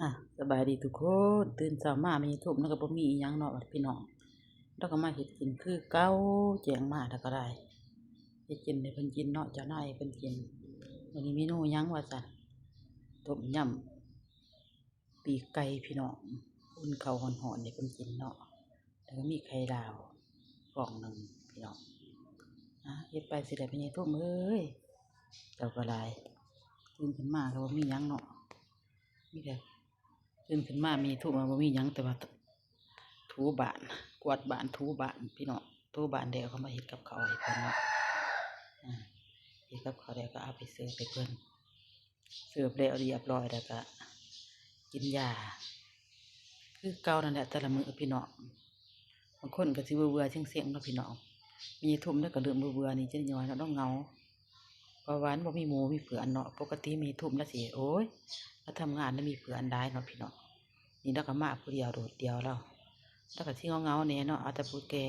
ອ່ະ ສະບາຍດີທຸກຄົນ. ຕື່ນເຊົ້າມາແມ່ຍາຍທຸມລາວກໍບໍ່ມີອີ່ຫຍັງເນາະພີ່ນ້ອງ, ລາວກໍມາເຮັດກິນຄືເກົ່າ. ແຈ້ງມາແລ້ວກໍໄດ້ເຮັດກິນໃຫ້ເພິ່ນກິນເນາະ, ເຈົ້ານາຍໃຫ້ເພິ່ນກິນ. ມື້ນີ້ເມນູຫຍັງວ່າຊັ້ນ, ຕົ້ມຍຳ ປີກໄກ່ພີ່ນ້ອງ, ອຸ່ນເຂົ້າຮ້ອນໆໃຫ້ເພິ່ນກິນເນາະ, ແລ້ວກໍມີໄຂ່ດາວຟອງໜຶ່ງພີ່ນ້ອງ. ອ່ະ ເຮັດໄປຊິໄດ້ ແມ່ຍາຍທຸມເອີຍ, ເຈົ້າກໍຫຼາຍ. ຕື່ນຂຶ້ນມາກໍບໍ່ມີຫຍັງເນາະ, ມີແຕ່ ຕື່ນຂຶ້ນມາແມ່ຍາຍທຸມວ່າບໍ່ມີຫຍັງ ແຕ່ວ່າ ຖູບ້ານ ກວາດບ້ານ ຖູບ້ານພີ່ນ້ອງ, ຖູບ້ານແລ້ວກໍມາເຮັດກັບເຂົ້າໃຫ້ເພິ່ນເນາະ. ອ່າ ເຮັດກັບເຂົ້າແລ້ວກໍເອົາໄປເສີບໃຫ້ເພິ່ນ, ເສີບແລ້ວຮຽບຮ້ອຍແລ້ວກໍກິນຢາຄືເກົ່ານັ້ນແຫຼະ ແຕ່ລະມື້ພີ່ນ້ອງ. ບາງຄົນກໍຊິເບື່ອໆເຊັງໆເນາະພີ່ນ້ອງ. ແມ່ຍາຍທຸມລາວກໍເລີ່ມເບື່ອໆນີ້ຈັກໜ້ອຍເນາະ, ລາວເຫງົາ ເພາະວ່າມັນບໍ່ມີໝູ່ມີເພື່ອນເນາະ. ປົກກະຕິແມ່ຍາຍທຸມລາວຊິ ໂອ້ຍ ລາວທຳງານລາວມີເພື່ອນຫຼາຍເນາະພີ່ນ້ອງ, ນີ້ລາວກໍມາຜູ້ດຽວໂດດດ່ຽວລາວ, ລາວກໍຊິເຫງົາໆແດ່ເນາະ. ເອົາແຕ່ຜູ້ແກ່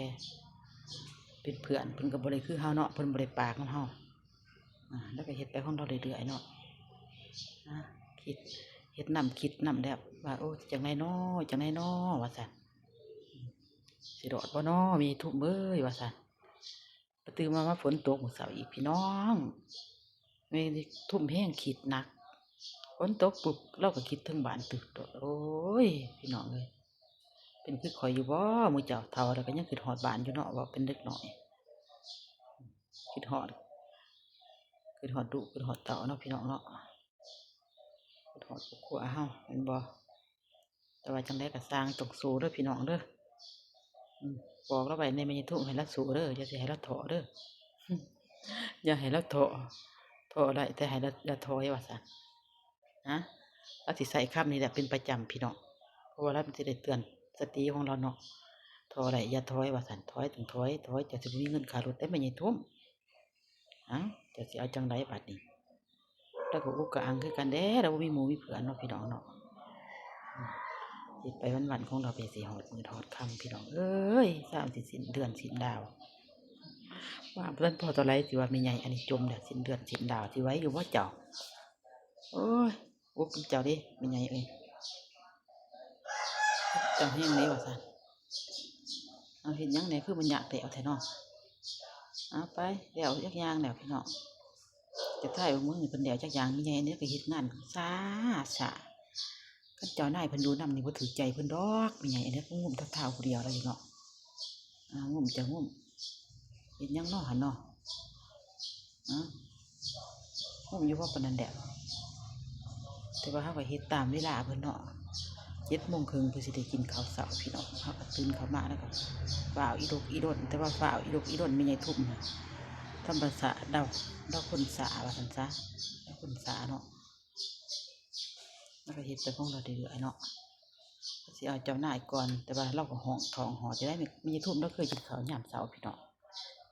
ເປັນເພື່ອນ ເພິ່ນກໍບໍ່ໄດ້ຄືເຮົາເນາະ, ເພິ່ນບໍ່ໄດ້ປາກນຳເຮົາ. ອ່າ ລາວກໍເຮັດໄປຂອງລາວເລື້ອຍໆເນາະ. ອ່າ ຄິດ ເຮັດນຳ ຄິດນຳແລ້ວວ່າ ໂອ້ ຈັ່ງໃດນໍ ຈັ່ງໃດນໍວ່າຊັ້ນ, ຊິລອດບໍ່ນໍແມ່ຍາຍທຸມເອີຍວ່າຊັ້ນ. ປະຕື່ມມາ ມາຝົນຕົກມື້ເຊົ້າອີກພີ່ນ້ອງ, ແມ່ຍາຍທຸມແຮງຄິດໜັກ. ຝົນຕົກປຸບ ລາວກໍຄິດເຖິງບ້ານຕຶບໂດດ. ໂອ້ຍ ພີ່ນ້ອງເອີຍ ເປັນຄືຂ້ອຍຢູ່ບໍ່? ໝູ່ເຈົ້າເຖົ້າແລ້ວກໍຍັງຄິດຮອດບ້ານຢູ່ເນາະ, ເວົ້າເປັນເດັກນ້ອຍ ຄິດຮອດ ຄິດຮອດລູກ ຄິດຮອດເຕົ້າເນາະ ພີ່ນ້ອງເນາະ, ຄິດຮອດຄອບຄົວເຮົາແມ່ນບໍ່? ແຕ່ວ່າຈັ່ງໃດກໍຊ່າງ ຕ້ອງສູ້ເດີພີ່ນ້ອງເດີ. ອືມ ບອກລາວໄວ້ແດ່ ແມ່ຍາຍທຸມ ໃຫ້ລາວສູ້ເດີ, ຢ່າຊິໃຫ້ລາວທໍ້ເດີ, ຢ່າໃຫ້ລາວທໍ້. ທໍ້ໄດ້ ແຕ່ໃຫ້ລາວ ຢ່າຖອຍວ່າຊັ້ນ. ຮະ ລາວຊິໃຊ້ຄຳນີ້ແຫຼະເປັນປະຈຳພີ່ນ້ອງ, ເພາະວ່າລາວມັນຊິໄດ້ເຕືອນສະຕິຂອງລາວເນາະ. ທໍ້ໄດ້ຢ່າຖອຍວ່າຊັ້ນ, ຖອຍຕ້ອງຖອຍ, ຖອຍ ເຈົ້າຊິບໍ່ມີເງິນຄ່າລົດເດ້ແມ່ຍາຍທຸມ. ເອົ້າ ເຈົ້າຊິເອົາຈັ່ງໃດບາດນີ້? ລາວກໍອຸກກະອັງຄືກັນເດ້, ລາວບໍ່ມີໝູ່ມີເພື່ອນເນາະ ພີ່ນ້ອງເນາະ. ອືມ ເຮັດໄປວັນໆຂອງລາວ ໄປຊິຮອດມື້ຮອດຄ່ຳ ພີ່ນ້ອງເອີຍ, ຊາວຊິສິ້ນເດືອນສິ້ນດາວ. ວ່າບໍ່ທັນພໍເທົ່າໃດ ຊິວ່າແມ່ໃຫຍ່ອັນນີ້ຈົມແລ້ວ, ສິ້ນເດືອນສິ້ນດາວ ຊິໄຫວຢູ່ບໍ່ເຈົ້າ? ໂອ້ຍ ອຸກນຳເຈົ້າເດ້ແມ່ໃຫຍ່ເອີຍ, ເຈົ້າແຮງເດ້ວ່າຊັ້ນ. ເອົາ ເຮັດຫຍັງແດ່ ຄືມັນຍາກແລ້ວແທ້ເນາະ. ເອົາໄປ ແລ້ວຈັກຢ່າງແລ້ວພີ່ນ້ອງ, ຈະຖ່າຍເບິ່ງມື້ນີ້ເພິ່ນແລ້ວຈັກຢ່າງ. ແມ່ໃຫຍ່ອັນນີ້ກໍເຮັດງານຊ້າໆ, ຄັນເຈົ້ານາຍເພິ່ນຢູ່ນຳນີ້ບໍ່ຖືກໃຈເພິ່ນດອກ. ແມ່ໃຫຍ່ອັນນີ້ກໍງຸ້ມເທົ້າໆຜູ້ດຽວລະຢູ່ເນາະ. ອ່າ ງຸ້ມຈະງຸ້ມ ເຮັດຫຍັງເນາະຫັ້ນເນາະ. ອາ ງຸ້ມຢູ່ບໍ່ປານນັ້ນແຫຼະ, ແຕ່ວ່າເຮົາກໍເຮັດຕາມເວລາເພິ່ນເນາະ, ເຈັດໂມງເຄິ່ງເພິ່ນຊິໄດ້ກິນເຂົ້າເຊົ້າພີ່ນ້ອງ. ເຮົາກໍຕື່ນເຂົ້າມາແລ້ວກໍຟ້າວອີດົກອີດົນ, ແຕ່ວ່າຟ້າວອີດົກອີດົນແມ່ໃຫຍ່ທຸ່ມນະ ທຳມະຊາດລາວ, ລາວຄົນຊ້າວ່າຊັ້ນຊະ, ລາວຄົນຊ້າເນາະ. ລາວກໍເຮັດໄປຂອງລາວເລື້ອຍໆເນາະ, ກໍຊິເອົາເຈົ້ານາຍກ່ອນ, ແຕ່ວ່າລາວກໍຮ້ອງທ້ອງຮ້ອງ ຈະໄດ້ ແມ່ໃຫຍ່ທຸ່ມລາວເຄີຍກິນເຂົ້າຍາມເຊົ້າພີ່ນ້ອງ,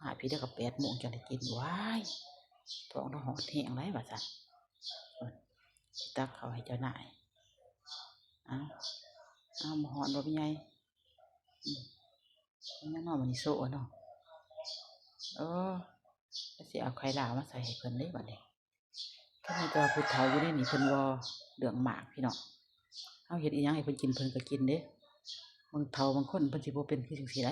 ມາພີ້ລາວກໍແປດໂມງຈັ່ງໄດ້ກິນ. ວ້າຍ ທ້ອງລາວຮ້ອງແຮງຫຼາຍວ່າຊັ້ນ, ເພິ່ນຊິຕັກເຂົ້າໃຫ້ເຈົ້ານາຍ. ເອົາ ເອົາ ບໍ່ຮ້ອນບໍ່ແມ່ໃຫຍ່? ອືມ ຍັງເນາະ ມື້ນີ້ໂຊເນາະ. ເອີ ລາວຊິເອົາໄຂ່ລາວມາໃສ່ໃຫ້ເພິ່ນເດ້ບາດນີ້. ຄັນມີແຕ່ວ່າຜູ້ເຖົ້າຢູ່ໃນນີ້ ເພິ່ນບໍ່ເລື່ອງມາກພີ່ນ້ອງ, ເຮົາເຮັດອີ່ຫຍັງໃຫ້ເພິ່ນກິນ ເພິ່ນກໍກິນເດ້. ບາງເຖົ້າບາງຄົນເພິ່ນຊິບໍ່ເປັນຄືຈັ່ງຊີ້ໃດ,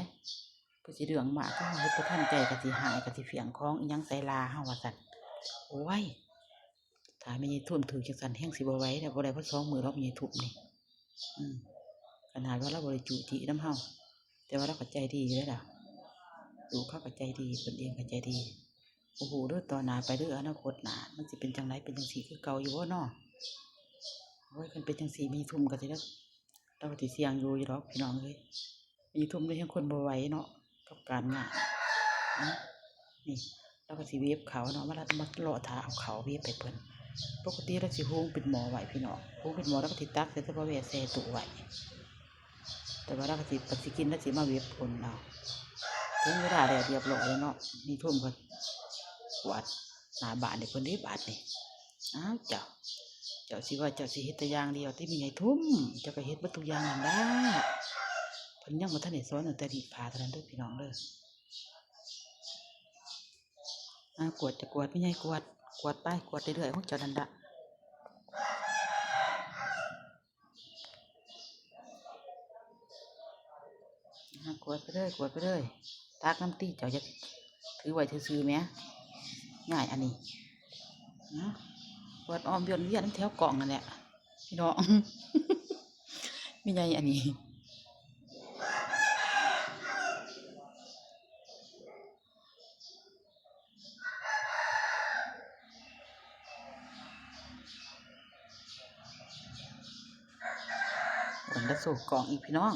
ເພິ່ນຊິເລື່ອງມາກ, ຄັນເຮົາເຮັດບໍ່ທັນໃຈກໍຊິຮ້າຍ ກໍຊິຟຽງຂອງອີ່ຫຍັງໃສ່ລາເຮົາວ່າຊັ້ນ. ໂອ້ຍ ຖ້າແມ່ໃຫຍ່ທຸ່ມຖືກຈັ່ງຊັ້ນ ແຮງຊິບໍ່ໄຫວແລ້ວ, ບໍ່ໄດ້ພໍສອງມື້ດອກແມ່ໃຫຍ່ທຸ່ມນີ້. ອືມ ຂະໜາດວ່າລາວບໍ່ໄດ້ຈູ້ຈີ້ນຳເຮົາ ແຕ່ວ່າລາວກໍໃຈດີຢູ່ເດ້ລະ, ລູກເຂົາກໍໃຈດີ ເພິ່ນເອງກໍໃຈດີ. ບໍ່ຮູ້ເດີ ຕໍ່ໜ້າໄປເດີ ອະນາຄົດໜ້າ ມັນຊິເປັນຈັ່ງໃດ ເປັນຈັ່ງຊີ້ຄືເກົ່າຢູ່ບໍ່ນໍ? ໂອ້ຍ ຄັນເປັນຈັ່ງຊີ້ ແມ່ໃຫຍ່ທຸ່ມກໍຊິ ລາວກໍຊິສ່ຽງຢູ່ຢູ່ດອກພີ່ນ້ອງເອີຍ. ແມ່ໃຫຍ່ທຸ່ມນີ້ແຮງຄົນບໍ່ໄຫວເນາະ ກັບການງານ. ອືມ ນີ້ ລາວກໍຊິຫວຽບເຂົ້າເນາະ, ມາ ມາເລາະຖ້າເອົາເຂົ້າຫວຽບໃຫ້ເພິ່ນ. ປົກກະຕິລາວຊິຫຸງເປັນໝໍ້ໄວ້ພີ່ນ້ອງ, ຫຸງເປັນໝໍ້ ລາວກໍຊິຕັກໃສ່ ແຕ່ວ່າແວ່ໃສ່ຕູ້ໄວ້. ແຕ່ວ່າລາວກໍຊິ ກໍຊິກິນ ລາວຊິມາຫວຽບພຸ້ນເນາະ. ເຖິງເວລາແລ້ວ ຮຽບຮ້ອຍແລ້ວເນາະ, ແມ່ໃຫຍ່ທຸ່ມກໍກວາດໜ້າບ້ານໃຫ້ເພິ່ນເດ້ບາດນີ້. ອ້າວ ເຈົ້າ ເຈົ້າຊິວ່າເຈົ້າຊິເຮັດແຕ່ຢ່າງດຽວຕິ ແມ່ໃຫຍ່ທຸ່ມ, ເຈົ້າກໍເຮັດເບິດທຸກຢ່າງຫັ້ນລະ. ເພິ່ນຍັງບໍ່ທັນໄດ້ສອນຕັ້ງແຕ່ລີດຜ້າເທົ່ານັ້ນເດີພີ່ນ້ອງເດີ. ອາ ກວດຈະກວດ ແມ່ໃຫຍ່ກວດ ກວດໄປ ກວດເລື້ອຍໆຂອງເຈົ້ານັ້ນລະ. ມາກວດໄປເລີຍ ກວດໄປເລີຍ ຕັກນຳຕິ ເຈົ້າຢ່າຖືໄວ້ຊື່ໆແໝ ຍ້າຍອັນນີ້ນະ ກວດອ້ອມວຽນໆແຖວກ້ອງຫັ້ນແຫຼະ ພີ່ນ້ອງ ແມ່ໃຫຍ່ອັນນີ້ ເບິ່ງແລ້ວໂຊກກ້ອງອີກ ພີ່ນ້ອງ.